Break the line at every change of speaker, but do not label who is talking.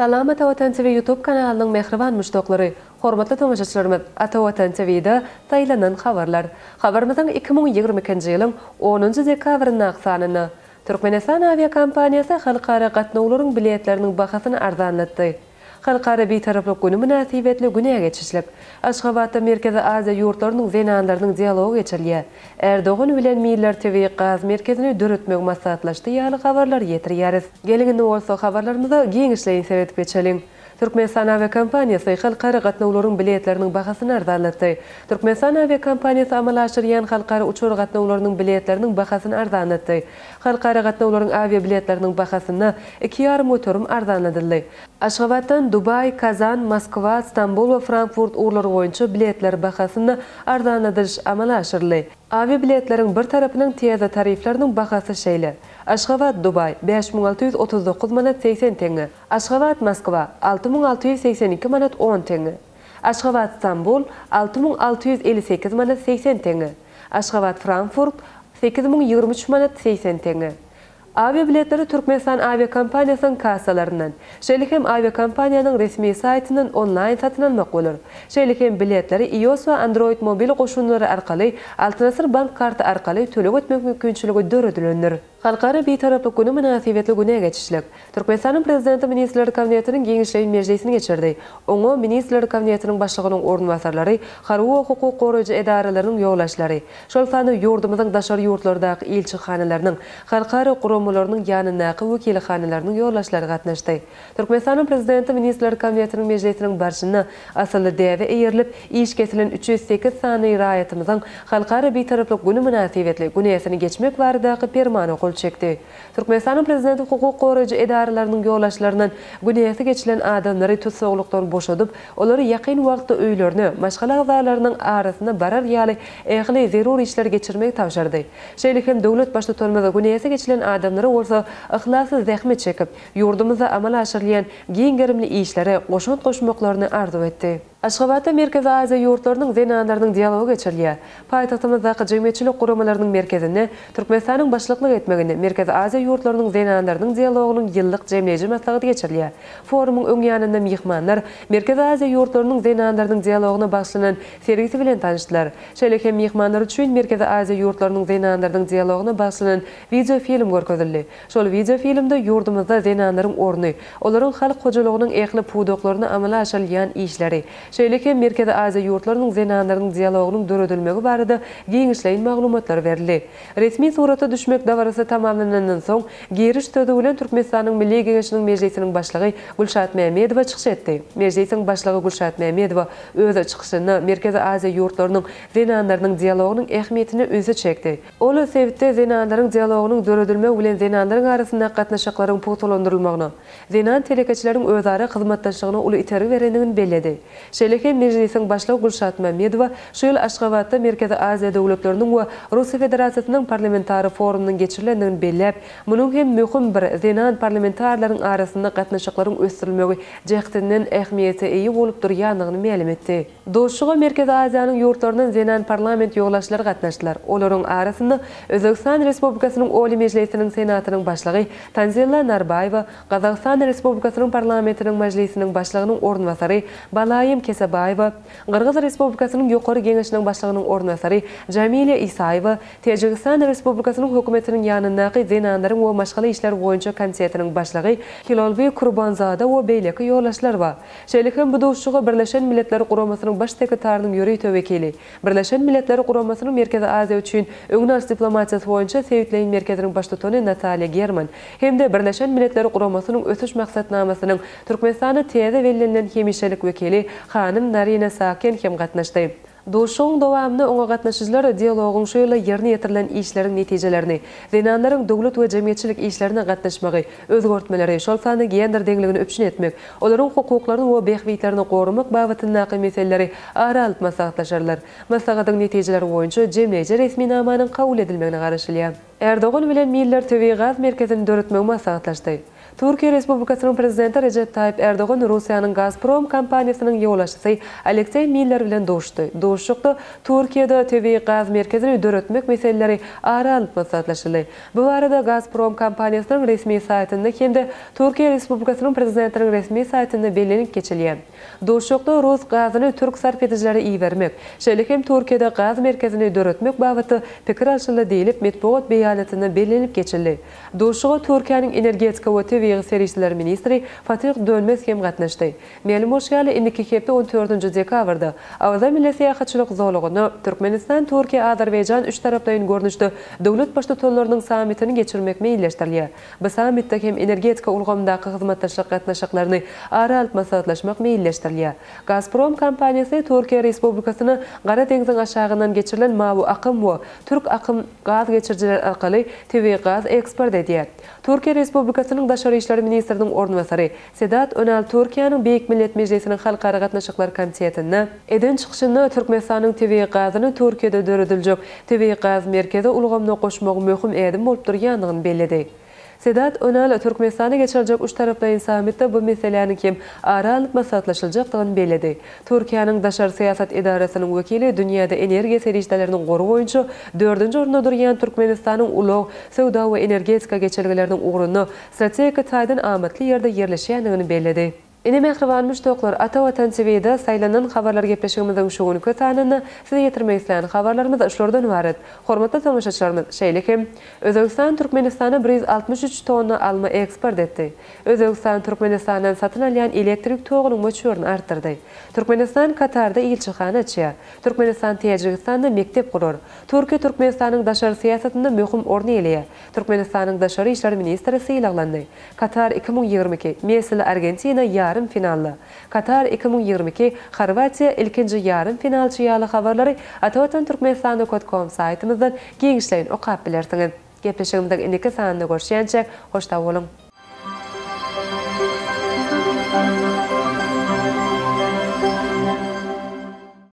Salam Ata Watan TV YouTube kanalynyň mähriban muşdaklary! Hormatly tomaşaçylarymyz, Ata Watan TV-de saýlanan habarlar. Habarymyzyň 2022-nji ýylyň onunjy dekabryndaky sanynda, Türkmenistan awiakompaniýasy halkara gatnawlaryň biletleriniň bahasyny arzanlatdy. Halkara Bitaraplyk güni mynasybetli günä geçişlik. Aşgabatda Merkezi Aziýa ýurtlarynyň zenanlarynyň dialogy geçirilýär. Ärdogan bilen Miller tebigy gaz merkezini döretmegi maslahatlaşdy ýaly habarlary ýetirýäris. Geliň indi bolsa habarlarymyza giňişleýin seredip geçeliň. Türkmenistan awiakompaniýasy halkara gatnawlaryň biletleriniň bahasyny arzanlatdy. Türkmenistan awiakompaniýasy amala aşyrýan halkara uçar gatnawlarynyň biletleriniň bahasyny arzanlatdy. Halkara gatnawlaryň awiabiletleriniň bahasynda 2,5% arzanladyldy. Aşgabatdan Dubaý, Kazan, Moskwa, Stambul we Frankfurt ugurlary boýunça biletler bahasynda arzanladylyş amala aşyryldy. Awiabiletleriň bir tarapynyň täze tarifleriniň bahasy şeýle, Aşgabat, Dubaý, 5639 manat 80 teňňe, Aşgabat, Moskwa, 6682 manat 10 teňňe, Aşgabat, Stambul, 6658 manat 80 teňňe, Aşgabat, Frankfurt, 8023 manat 80 teňňe. Awiabiletleri Türkmenistan awiakompaniýasynyň kassalaryndan, şeýle hem awiakompaniýanyň resmi saýtyndan onlaýn satyn almak bolar. Şeýle hem biletleri iOS we Android mobil goşundylary arkaly Altyn Asyr bank karty arkaly töleg etmek mümkinçiligi döredilendir. Halkara Bitaraplyk güni mynasybetli güne geçişlik. Türkmenistanyň Prezidenti Ministrler Kabinetiniň giňişleýin mejlisini geçirdi. Oňa Ministrler Kabinetiniň Başlygynyň orunbasarlary, harby we hukuk goraýjy edaralarynyň ýolbaşçylary, şol sanda ýurdumyzyň daşary ýurtlardaky ilçihanalarynyň, halkara guramalarynyň ýanyndaky wekilhanalarynyň ýolbaşçylary gatnaşdy. Türkmenistanyň Prezidenti Ministrler Kabinetiniň mejlisiniň barşynda asylly däbe eýerilip, iş kesilen 308 sany raýatymyzyň Halkara Bitaraplyk güni mynasybetli günäsini geçmek baradaky Permana gol çekdi. Türkmenistanyň Prezidenti hukuk goraýjy edaralarynyň ýolbaşçylaryndan günäsi geçilen adamlary tussaglykdan boşadyp, olary ýakyn wagtda öýlerine, maşgala agzalarynyň arasyna barar ýaly ähli zerur işleri geçirmegi tabşyrdy. Şeýle hem döwlet Baştutanymyz günäsi geçilen adamlara bolsa yhlasly zähmet çekip, ýurdumyzda amala aşyrylýan giň gerimli işlere goşant goşmaklaryny arzuw etdi. Aşgabatda Merkezi Aziýa ýurtlarynyň zenanlarynyň dialogy geçirilýär. Paýtagtymyzdaky Jemgyýetçilik guramalarynyň merkezinde Türkmenistanyň başlyklyk etmeginde Merkezi Aziýa ýurtlarynyň zenanlarynyň dialogynyň ýyllyk jemleýji maslahaty geçirilýär. Forumyň öň ýanynda myhmanlar Merkezi Aziýa ýurtlarynyň zenanlarynyň dialogyna bagyşlanan sergisi bilen tanyşdylar. Şeýle hem myhmanlar üçin Merkezi Aziýa ýurtlarynyň zenanlarynyň dialogyna bagyşlanan wideofilm görkezildi. Şol wideofilmde ýurdumyzda zenanlaryň orny, olaryň halk hojalygynyň ähli pudaklarynda amala aşyrylýan işleri, şeýle hem Merkezi Aziýa ýurtlarynyň zenanlarynyň dialogynyň döredilmegi barada giňişleýin maglumatlar berildi. Resmi surata düşmek dabarasy tamamlanandan soň, giriş sözi bilen Türkmenistanyň Milli Geňeşiniň Mejlisiniň Başlygy Gülşat Mämmedowa çykyş etdi. Mejlisiň Başlygy Gülşat Mämmedowa öz çykyşynda Merkezi Aziýa ýurtlarynyň zenanlarynyň dialogynyň ähmiýetine ünsi çekdi. Ol sebitde zenanlaryň dialogynyň döredilmegi bilen zenanlaryň arasyndaky gatnaşyklaryň pugtalandyrylmagyna, zenan telekeçileriň özara hyzmatdaşlygyna uly itergi berendigini belledi. Şeýle hem Mejlisiň Başlygy Gülşat Mämmedowa şu ýyl Aşgabatda Merkezi Aziýa döwletleriniň we Russiýa Federasiýasynyň parlamentara forumynyň geçirilendigini belläp, munuň hem möhüm bir zenan parlamentarileriň arasynda gatnaşyklaryň ösdürilmegi jähtinden ähmiýete eýe bolup durýandygyny mälim etdi. Duşuşyga Merkezi Aziýanyň ýurtlaryndan zenan parlament ýolbaşçylary gatnaşdylar. Olaryň arasynda Özbegistan Respublikasynyň Oliý Mejlisiniň Senatynyň Başlygy Tanzila Narbaýewa, Gazagystan Respublikasynyň Parlamentiniň Majlisiniň Başlygynyň orunbasary Balaýym Kesebaýewa, Gyrgyz Respublikasynyň Ýokary Geňeşiniň Başlygynyň orunbasary Jamilýa Isaýewa, Täjigistan Respublikasynyň Hökümetiniň ýanyndaky Zenanlaryň we maşgala işleri boýunça komitetiniň başlygy Hilolbi Kurbanzada we beýleki ýolbaşçylar bar. Şeýle hem bu duşuşyga Birleşen Milletler Guramasynyň Baş sekretarynyň ýörite wekili, Birleşen Milletler Guramasynyň Merkezi Aziýa üçin öňüni alyş diplomatiýasy boýunça sebitleýin merkeziniň baştutany Natalýa German hem-de Birleşen Milletler Guramasynyň Ösüş Maksatnamasynyň Türkmenistanda täze bellenilen hemişelik wekili hanym Narine Saakýan hem gatnaşdy. Duşuşygyň dowamynda oňa gatnaşyjylar dialogyň şu ýylda ýerine ýetirilen işleriň netijelerini, zenanlaryň döwlet we jemgyýetçilik işlerine gatnaşmagy, özgertmeleri, şol sanda gender deňligini üpjün etmek, olaryň hukuklaryny we bähbitlerini goramak babatyndaky meseleleri ara alyp maslahatlaşarlar. Maslahatyň netijeleri boýunça jemleýji resminamanyň kabul edilmegine garaşylýar. Erdogan bilen Miller tebigy gaz merkezini döretmegi maslahatlaşdy. Türkiýe Respublikasynyň Prezidenti Rejep Taýyp Ärdogan Russiýanyň Gazprom kompaniýasynyň ýolbaşçysy Alekseý Miller bilen duşuşdy. Duşuşykda Türkiýede tebigy gaz merkezini döretmek meseleleri ara alnyp maslahatlaşyldy. Bu barada Gazprom kompaniýasynyň resmi saýtynda hem-de Türkiýe Respublikasynyň Prezidentiniň resmi saýtynda bellenip geçilýär. Duşuşykda rus gazyny türk sarp edijilere ibermek, şeýle hem Türkiýede gaz merkezini döretmek babatda pikir alşyldy diýlip, metbugat beýanatynda bellenip geçildi. Duşuşyga Türkiýäniň energetika we tebigy serişdeler ministri Fatih Dönmez hem gatnaşdy. Mälim bolşy ýaly, indiki hepde on dördünji dekabrda Awaza milli syýahatçylyk zolagynda Türkmenistan, Türkiýe, Azerbaýjan üçtaraplaýyn görnüşde döwlet Baştutanlarynyň sammitini geçirmek meýilleşdirilýär. Bu sammitde hem energetika ulgamyndaky hyzmatdaşlyk gatnaşyklaryny ara alyp maslahatlaşmak meýilleşdirilýär. Gazprom kompaniýasy Türkiýe Respublikasyna Gara deňziň aşagyndan geçirilen Mawy akym we Türk akym gaz geçirijileri arkaly tebigy gaz eksport edýär. Türkiýe Respublikasynyň Daşary işler ministriniň orunbasary Sedat Önal Türkiýäniň Beýik Millet Mejlisiniň Halkara gatnaşyklar komitetinde eden çykyşynda Türkmenistanyň tebigy gazyny Türkiýede dörediljek tebigy gaz merkezi ulgamyna goşmagyň möhüm ädim bolup durýandygyny belledi. Sedat Önal Türkmenistanda geçiriljek üçtaraplaýyn sammitde bu meseläniň hem ara alnyp maslahatlaşyljakdygyny belledi. Türkiýäniň Daşary syýasat edarasynyň wekili dünýäde energiýa serişdeleriniň gory boýunça dördünji orunda durýan Türkmenistanyň ulag, söwda we energetika geçelgeleriniň ugrunda strategik taýdan amatly ýerde ýerleşýändigini belledi. Ine mähriban muşdaklar, Ata Watan TVde saýlanan habarlar gepleşigimiziň şu günki sanynda size ýetirmek islän habarlarymyz şulardan ybarat. Hormatly tomaşaçylarymyz, şeýle hem, Özbegistan Türkmenistana 163 tonna alma eksport etdi. Özbegistan Türkmenistandan satyn alýan elektrik togunyň möçberini artdyrdy. Türkmenistan Katarda ilçihana açýar. Türkmenistan Täjigistanda mekdep gurar. Türkiýe Türkmenistanyň daşary syýasatynda möhüm orun eýeleýär. Türkmenistanyň daşary işler ministri sylaglandy. Katar 2022, Messili Argentina ýarym finalda. Katar 2022, Horwatiýa ilkinji ýarym finalçy ýaly habarlary Atavatan Türkmenistan nokat kom saýtymyzdan giňişleýin okap bilersiňiz. Gepleşigimiziň indiki sanynda görüşýänçäk, hoş sag boluň!